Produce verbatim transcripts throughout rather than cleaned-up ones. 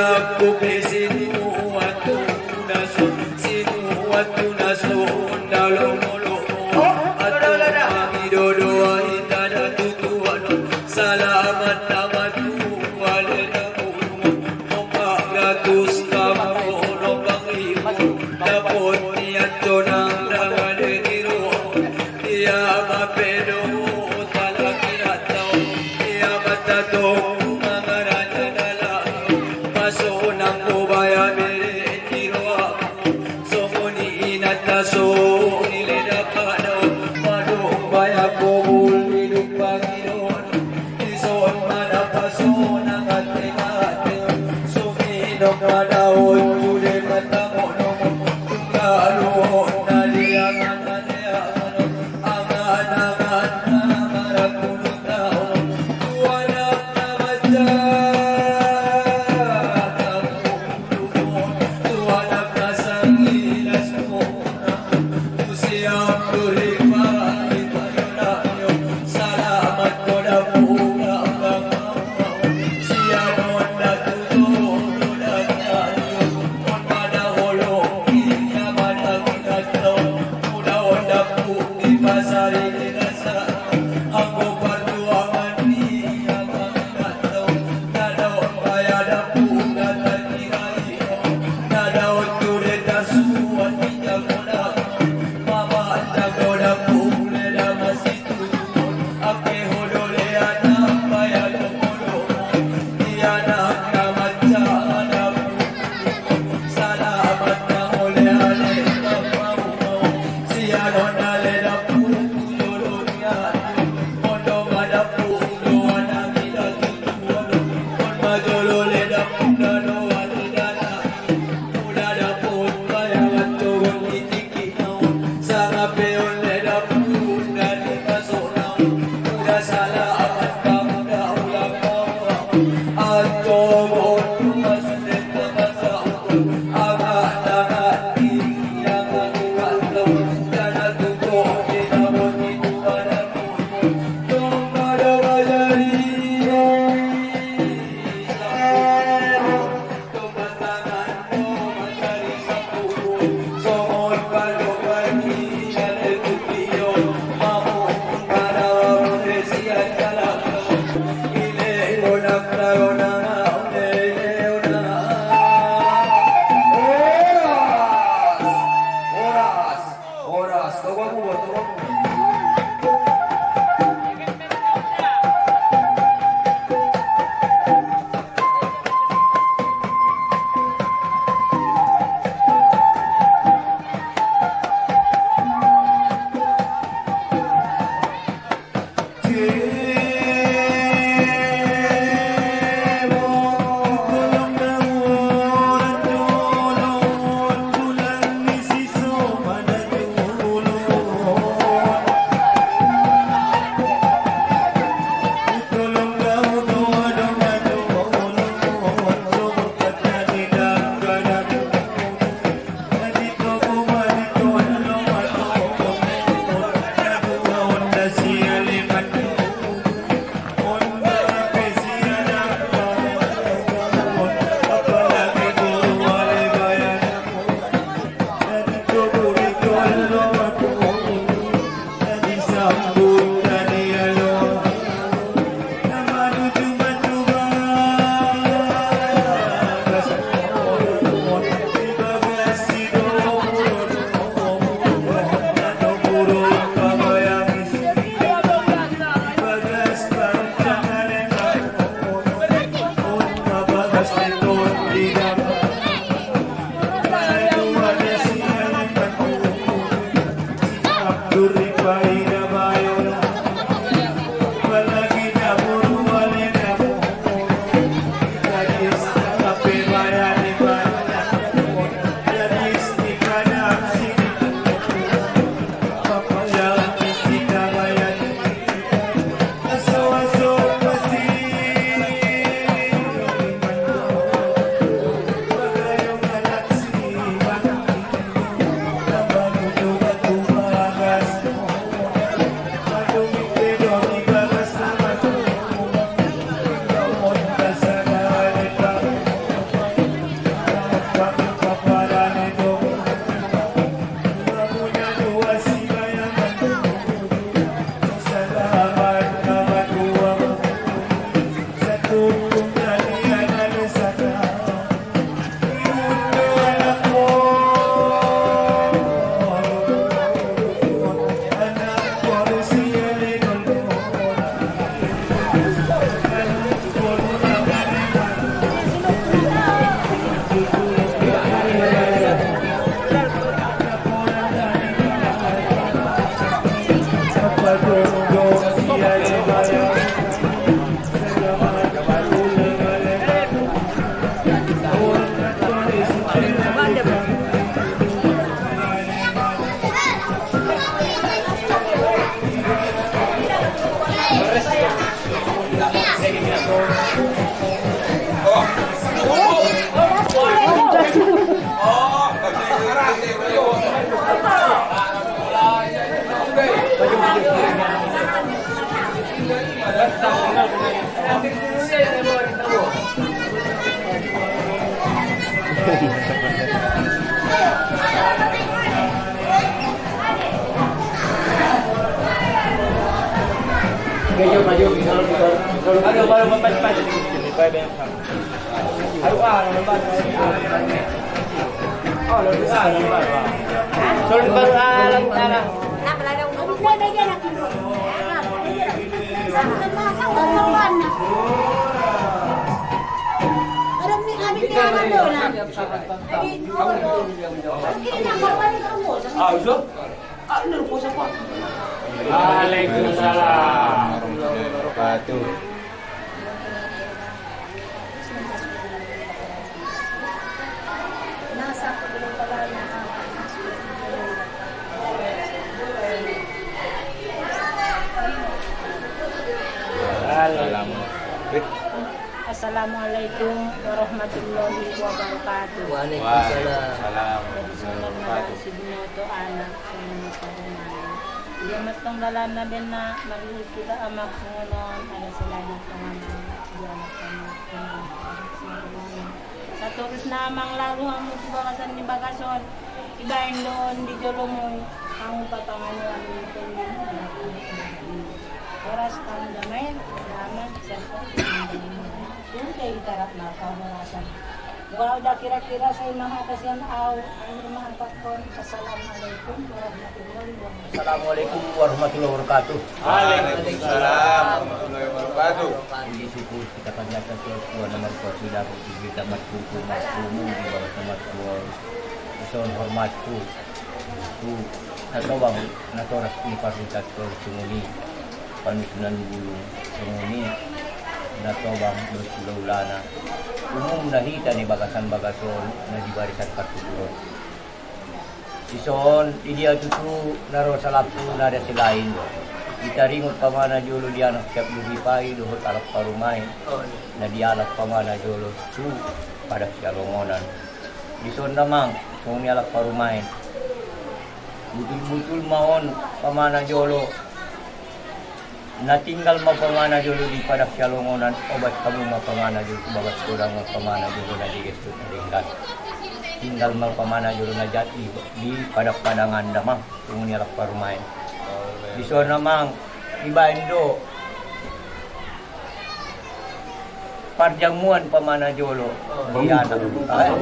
Aku pe sinu atu nasu, sinu atu nasu, ndalo molo. Atu mami dodo aita da tutuano. Salamat na matu wale da kunu. Nompa gratus kamo nompa ibu. Dapot ni ato nang dawale diru. Iya mapedo talakina tau. Iya matato mangaranya dala. Paso nang ko baya bere tiro. Somoni inata so ile dapado. Pado baya ko buli dupa giro. Ison mana paso nang ate ate. Sumino kada oyu de mata mono. Kalo na dia mana dia. Waalaikumsalam warahmatullahi wabarakatuh. Assalamualaikum warahmatullahi wabarakatuh. Waalaikumsalam. Waalaikumsalam warahmatullahi wabarakatuh. Jadi, sumber mada si binoto anak. Iya, mat tonggalan na bena, maluhut kita amak songonon, ada selagi pengaman, iya, mat tonggalan na bena, sa torus na amang lalu hamu tu bagasan di bagason, ibaen doon di jolo mu, hamu papanganuan di tengah. Horas hamu damai, damai, serta. Oke, kita rak makan, horasan. Wau da kira-kira sai maha kasian au, ai maha pakon. Assalamualaikum warahmatullahi wabarakatuh. Assalamualaikum warahmatullahi wabarakatuh. Waalaikumsalam warahmatullahi wabarakatuh. Puji syukur kita panjatkan ke Tuhan Yang Maha Kuasa, kita bersyukur, maksudmu di bawah sama Tuhan. Mohon hormat tu, tu, na tobang, na toras ni parlutat tu sunguni. Panusunan bulung, sunguni, na tobang, dos puluh ulana. Umum na hita ni bagasan-bagason, na di barisan partuturon. Sison, idi atu tu, na ro salapu, na ada selain. Ita ringut pamana jolo di anak siap lubi pai, dohot alak parumaen. Na di alak pamana jolo tu, padak sialongonan. Dison damang, sunguni alak parumaen. Butul-butul ma on pamana jolo. Na tinggal ma pamana jolo di padak sialongonan, obat hamu ma pamana jolo, bagas kodang ma pamana jolo na di gestu taringgas. Tinggal ma pamana jolo na jati di padak-padangan damang, sunguni alak parumaen. Dison damang, ibaen do. Parjamuan pamana jolo, di anak, eh,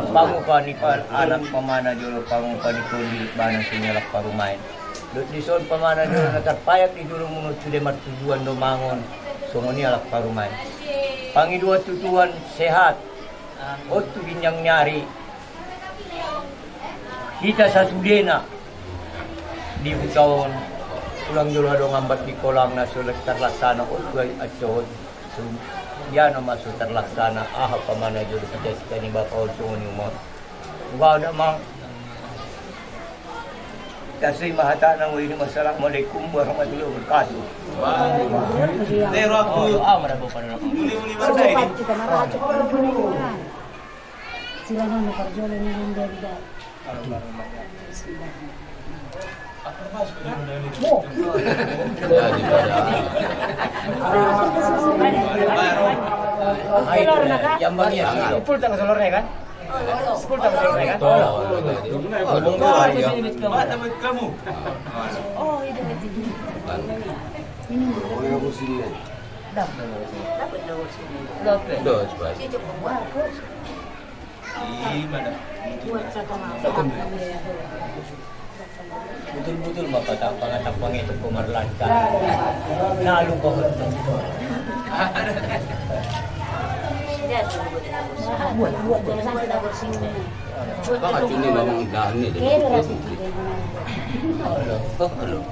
pangupa ni pa-, anak pamana jolo, pangupa ni kondi, bana sini alak parumaen. Dot dison pamana jolo, na tarpayak di jolo munut sude martujuan do mangon, songoni alak parumaen. Pangidoan tu Tuhan sehat, otu ginjang ni ari, hita sasudena di huta on, ulang jolo adong ambat di kolang na so tarlaksana, otu ai acohot. So, diana ma so tarlaksana, aha pamana jolo cita-cita ni bapa on songoni umur. Uga ada mang. Taslim hatana wa ini, wassalamualaikum warahmatullahi wabarakatuh. Waalaikumsalam. Amara bapak dan muli-muli. Sila na na parjolo ni Bunda Ida. Bismillahirrahmanirrahim. Mo. Telur na ka? Yang bagian silo. Sepuluh tang telurnya kan? Sepuluh tang telurnya kan? Oh, iya. Oh, iya. Ini. Dapat. Dapat. Dapat. Dapat. Ih, mana? Butul-butul ma pata-, pangatang pangeto ko marlanta. Nalu ko. Buat, buat, buat. Baka cumi mamang dahil ni. Halo, halo.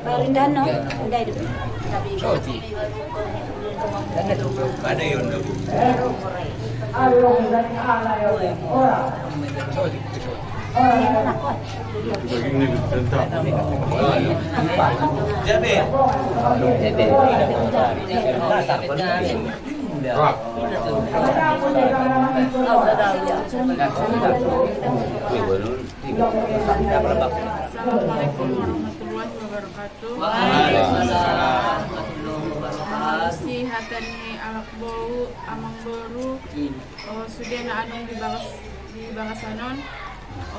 Barindano, ndai du. Tabi. Soti. Ada yondo. Jabe. Jabe. Assalamualaikum warahmatullahi wabarakatuh. Waalaikumsalam warahmatullahi wabarakatuh. Sihatan ni alak bou, amang boru, o sude naanong di bagas, di bagasanon.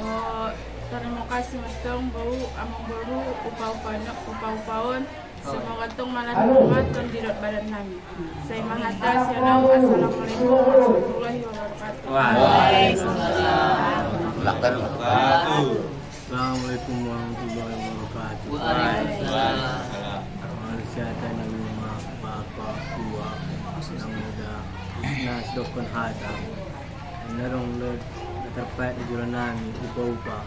O tarimo kasih matong bou, amang boru, upa-upa no, upa-upaon. Semoga tong malan umat tong di dot badan nami. Saya mahata, saya nau. Assalamualaikum warahmatullahi wabarakatuh. Waalaikumsalam. Silakan. Assalamualaikum warahmatullahi wabarakatuh. Waalaikumsalam. Manusia tani rumah, bapa, tua, yang muda, nas dokon hata. Narong lod, terpet di jualan nami, upa-upa.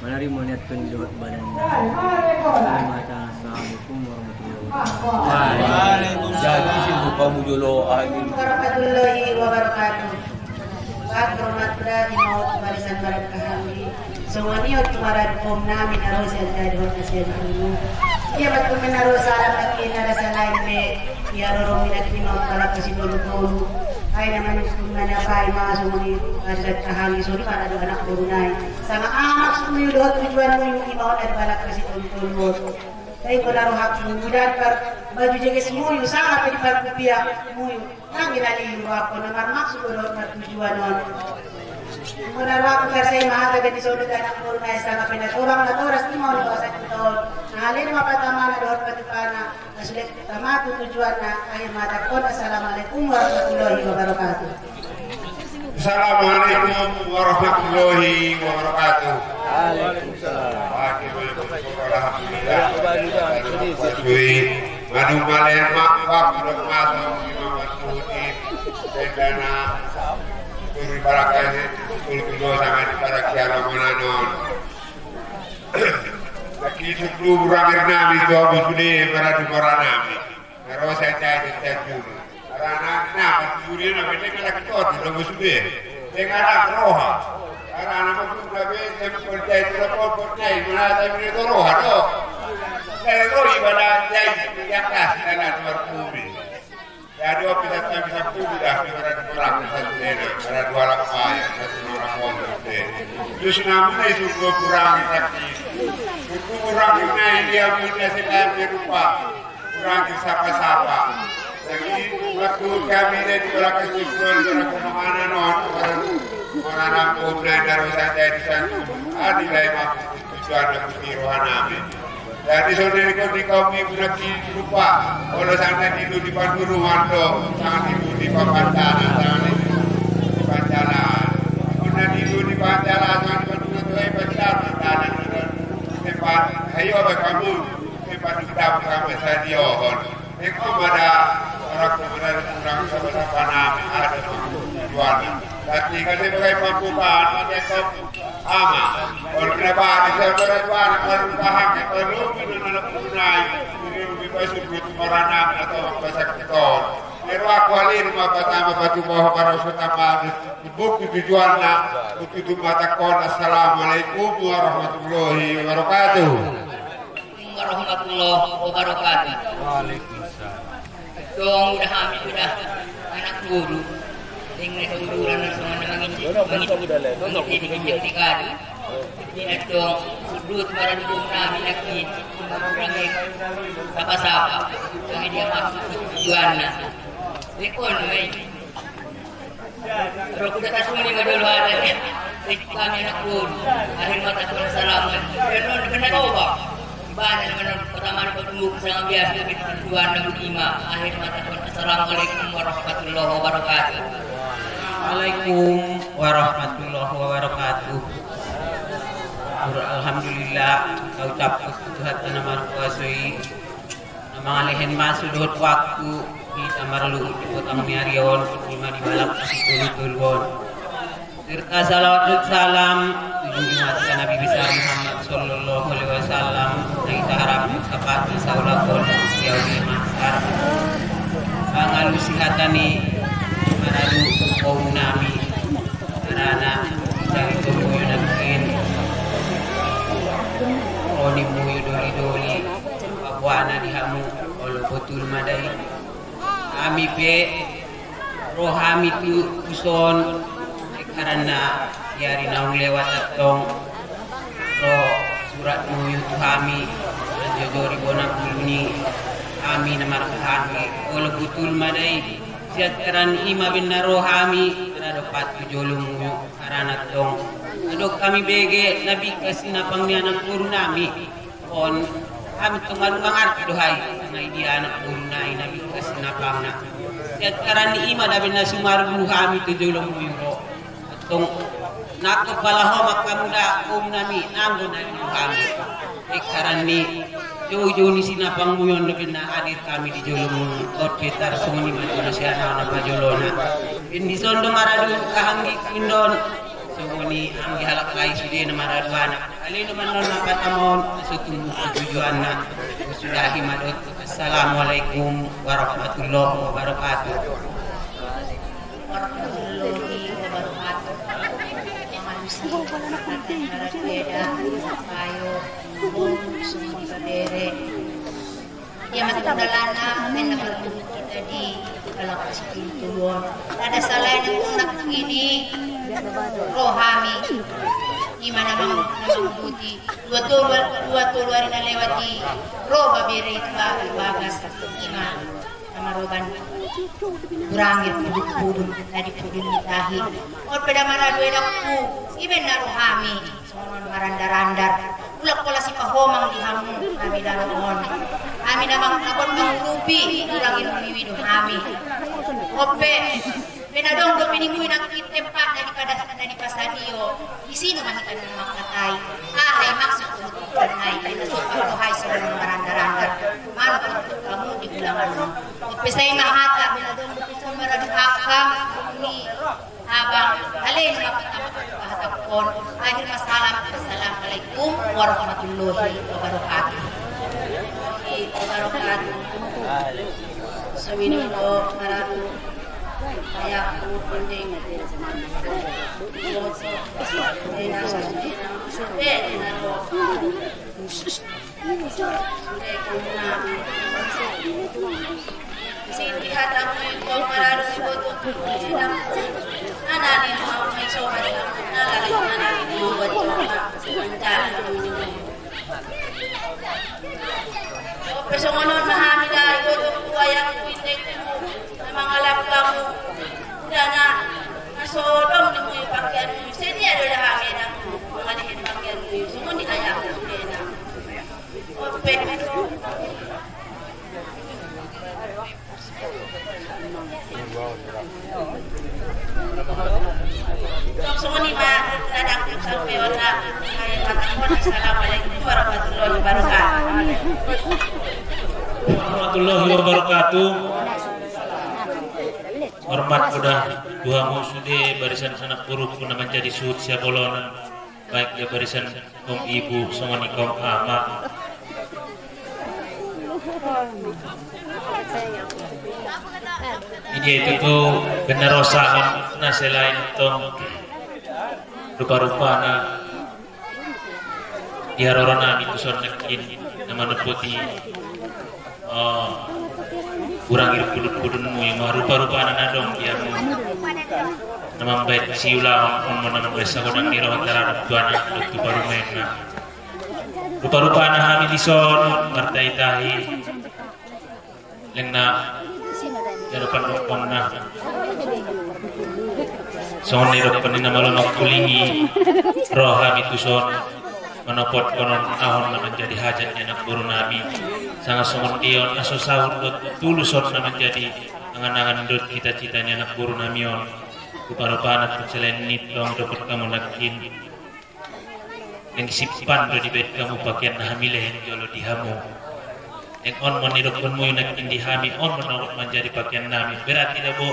Mana rimoniat pun jawab badan. Assalamualaikum warahmatullahi wabarakatuh. Waalaikumsalam. Jadi, sing buka mujolo, amin. Warahmatullahi wabarakatuh. Pak, hormat da di maot barisan barat kahambi. Semua ni ot marad pom nami na rosi anta di hot nasian anu. Iya, betul, mena rosi alam lagi na rasa lain be. Iya, roro mina di maot balak kasi tolu-tolu. Ay, naman kung mana pa, ay, mga semua ni barisan kahambi. Sorry, para do anak boru nai. Sanga anak sumuyu dohot tujuan muyu, imaon dari balak kasi tolu-tolu. Ay, ko na rohak muyu dan par baju jeges muyu, sanga pe di par kupia muyu. Nang ginali luwa ko na marmaksud ko dohot mar tujuan on. Ko na rohak ko karsai mahal ka di sodo anak boru nai, sanga pe na torang na toras imaon ko sa tuton. Na halen mapatama na dohot patupana. Asli, tama tu tujuan na, akhir mata kon. Assalamualaikum warahmatullahi wabarakatuh. Assalamualaikum warahmatullahi wabarakatuh. Waalaikumsalam. Alhamdulillah. Sui, manu malen mak, waktu dok masuk, lima waktu. Sedana, turi barakasi, turi tujuh sangat pada kiamat mananon. Lagi suklu burang nami, tu abu sude, para tu para nami. Naro saya cai di cai dulu. Karana na, pas dulu na, bete kala kita tu, na musuh be. Tengah na roha. Karana musuh be, saya pun cai tu, pun cai, mana saya beri tu roha, tu. Saya rohi pada cai, yang kasih, dan tuan kumi. Jadi, o pisa, pisa pun dah, pisa kurang, pisa sena, para dua lapaya, satu orang pun, sena. Terus namun itu kurang, tapi itu kurang, ini dia punya sena berupa. Kurang disapa-sapa. Jadi, waktu kami dari orang kesusuan, orang kemana, non, orang, orang nampung, dan darah saja di sana. Adilai mampu tujuan dan putih rohanami. Jadi, saudari kau di kaum ibu lagi lupa. Kalau sana tidur di Panduruan, tuh, sana tidur di Papandanan, sana tidur di Pandanan. Kalau tidur di Pandanan, sana tidur di Pandanan, tempat, ayo, kamu. Di padu tabu kami sadiohon. Eko mada orang kemudian kurang kepada panami ada jual. Tapi kalau sebagai pembukaan, ada kau ama. Kalau kena bahas, saya beratuan, kalau tahan, kalau minum anak punai, minum bebas, sebut orang atau apa sakit. Pero aku alin, ma patama, patu bawa, para utama, buku tujuan, buku tu mata kon. Assalamualaikum warahmatullahi wabarakatuh. Warahmatullahi wabarakatuh. Waalaikumsalam. Tong udah hamil udah anak guru. Tinggal kegururan dan semua mangin mangin ini yang dikali. Ini tong sudut barang guru nami lagi. Kami sapa-sapa. Kami dia maksud tujuannya. Lekon, wei. Rokku data suni madolo ada. Kami anak pun. Akhir mata pun salaman. Benar, benar kau, Bang. Banyak benar pertama di pertemuan sama biasa di tujuan dan lima. Akhir mata pun. Assalamualaikum warahmatullahi wabarakatuh. Waalaikum warahmatullahi wabarakatuh. Alhamdulillah, kau ucap Tuhan tanah markuasoi. Mangalehen masu dohot waktu, hita marluhut di potang ni ari on, ima di balak si tolu-tolu on. Serta salawat dan salam, tu junjungan hati Nabi besar Muhammad sallallahu alaihi wasallam, na hita harap sapaat ni saulakon, yaumil mahsyar. Pangalusi hata ni, maradu kaum nami, karana, dari tomoyo nakin, oni muyo doli-doli, Papuana di hamu, olo botul madai. Ami pe, Ro hami tu, tu son, karena yari naung lewat atong ro surat muyu tu hami, jojori bona kuluni hami na marka hami, olo butul madai, siat karan ima bena ro hami, karado patu jolo muyu, karana tong. Ado kami bege, nabi kasi napang ni anak guru nami. On, hami tong maru mangarti do hai, ngai dia anak guru nai nabi kasi napangna. Siat karan ni ima da bena sumarbu hami tu jolo muyu ro. Tong, nako pala ho makamuda om nami, nanggo nai muyu hami. E karan ni, jojo ni sinapang muyon da bena adir kami di jolo muyu. Ot petar songoni mato na siana na pajolona. Bendison do maradu kahanggi kundon. Songoni anggi halak lai sude na maradu anak. Aleno manon na patamon, so tumbu tujuanna. Sudahi madot. Assalamualaikum warahmatullahi wabarakatuh. Warahmatullahi wabarakatuh. Manusia, ayo, bom, semua diberi. Iya, mati kendalana, mena bertemu kita di dalam kasih pintu. Ada salah yang nak ini, ro hami. Ima na mang, na mang buti. Dua tolu, dua tolu hari na lewati. Ro babere itu ba, bagas. Ima na maroban. Kurangir pudut-pudut, tadi pudut ni tahi. Ol peda maradu edaku. Iben na ro hami. Songon marandar-andar. Ulak pola sipahomang di hamu, kami daro on. Hami na mang, na bot mangurupi, kurangin miwi do hami. Ope, bena dong do pinimuy na kite pa, na di pada, na di pasadio. Di sini mah kita na makatai. Ah, hai maksud ko bukan hai, bena suka ko hai songon marandar-andar. Mano ko kamu di ulangan on. Ope sai mahata, bena dong do pison maradu haka, ni Abang, alai ma pertama kali bahatakon. Akhir masalam, assalamualaikum warahmatullahi wabarakatuh. Wabarakatuh. Sumino lo maradu. Saya ku penting. Sumino lo. Siti hatamu iko maradu iboto. Anani mau mai sobat. Nalari, nalari mau baca. Pesongonon mahamida iboto kuayak kuindek. Mangalap kamu. Udah na. Masodong nemu pakian. Sini ada dah hami na. Mangalihin pakian. Semua ni ayah. Assalamualaikum warahmatullahi wabarakatuh. Warahmatullahi wabarakatuh. Hormat udah dua musude barisan sanak guru kuna manjadi suhut siabolonan. Baik ya barisan kong ibu, songon i kong ama. Ida itu tu benar osahan na selain tong rupa-rupana di haroro nami tu son nekin na manepoti. Oh, kurang iri pudun-pudunmu ima rupa-rupana na dong di hamu. Na mambaen siulaon, on ma na mambaen sagodang ni roha tarhadap tu anak dohot tu parumaenna. Rupa-rupana hami dison martahi-tahi. Leng na, di hadapan rohana. Songon nidok ni na malo mangkulingi roha hami tu son. Manopot konon ahon na manjadi hajat ni anak boru nami. Sanga songon dia on aso saut dohot tuluson na manjadi angan-angan dohot cita-cita ni anak boru nami on. Rupa-rupana tu selain ni tong dapot hamu nangkin. Nang simpan do dibaen hamu pakean na hami lehen jolo di hamu. Nang on ma nidokhonmu i nangkin di hami, on ma na manjadi pakean nami. Berarti da bo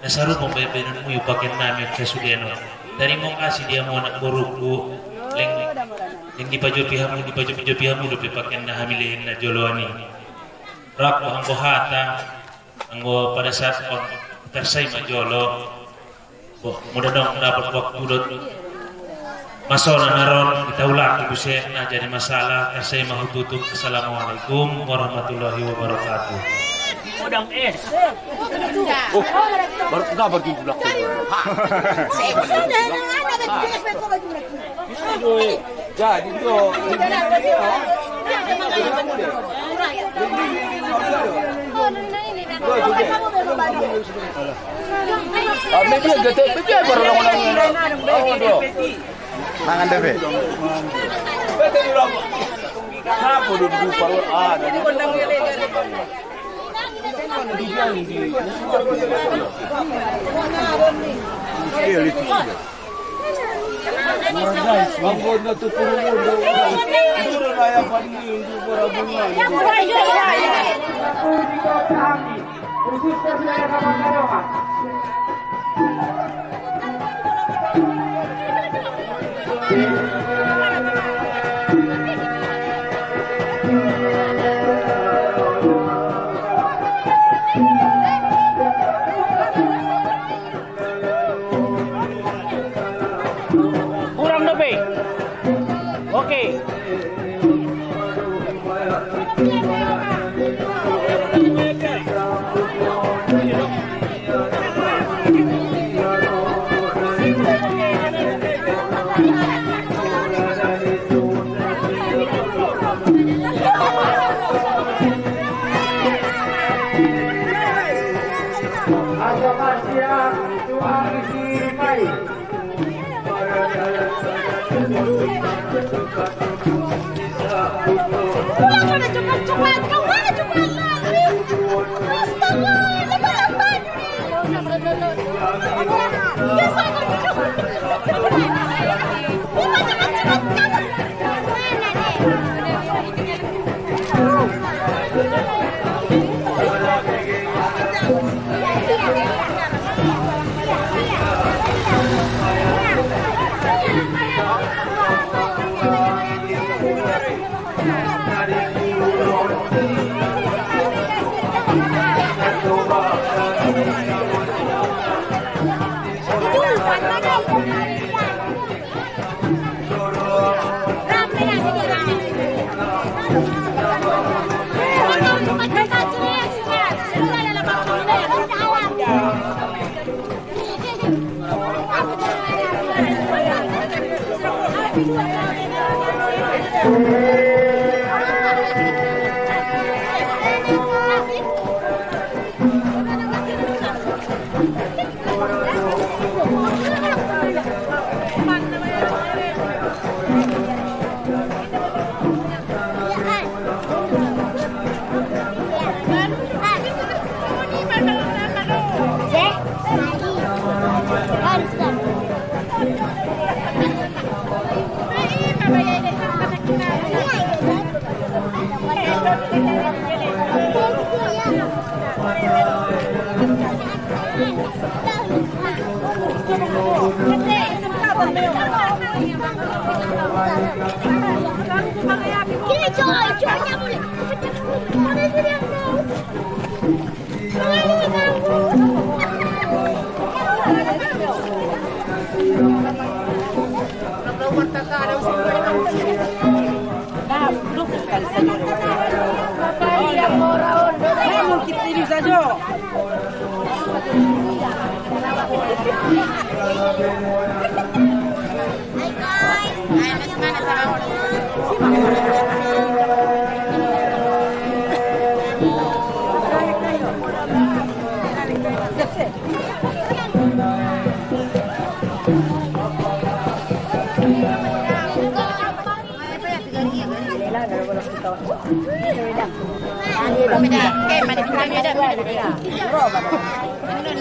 na sarupa baen-baenonmu i pakean nami on sasude on. Tarimo kasih di hamu anak boruku. Leng, leng dipajopi hamu, dipajopi-jopi hamu dope pakean na hami lehen na joloan i. Rap anggo hata, anggo pada saat on tarsai ma jolo. Bo, molo adong dapot waktu dohot masona na ro on, hita ulak tu busen na jadi masalah, tarsai ma hututup. Assalamualaikum warahmatullahi wabarakatuh. Odang es. Oh, baru, enggak, baru tujuh belas. Ha. Jadi, itu, ah, maybe I get it, maybe I baru orang-orang ini. Oh, aduh. Mangan deh, Be. Kenapa duduk di paru? Ah, dari Kurang lebih. Oke.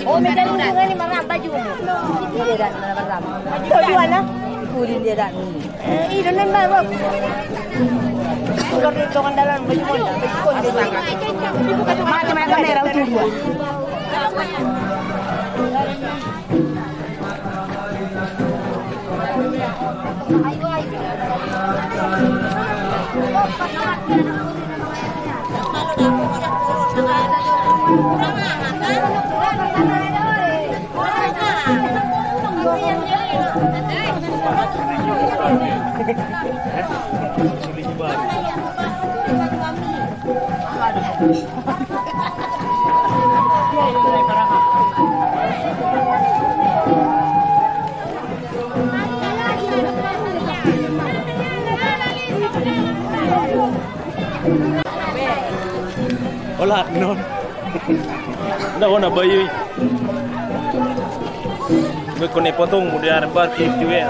Oh, meda ni manga baju. Dia dah mana pertama. Baju dua lah. Kulin dia dah. Eh, ih, dah nambah, Bob. Tukar dia, tukar dalam baju konda, baju konda. Mati mana kamera, utuh dua. Non. Nda ona bayi. Ngue kone potong mudiar bar ki tiwe.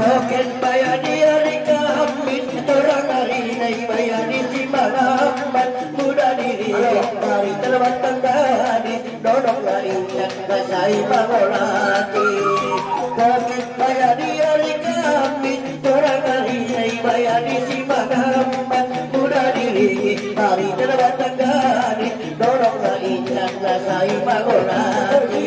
Token baya di hari Kamis, torang hari nai baya di Simbalaman, muda diri, mari terbatang gadis, dodok lari, kasai bangolati. Token baya di hari Kamis, torang hari nai baya di Simbalaman, muda diri, mari terbatang gadis, dodok lari, kasai bangolati.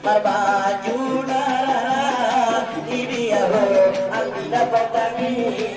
Barbajuna, ini ya ho, ang pinapatangin.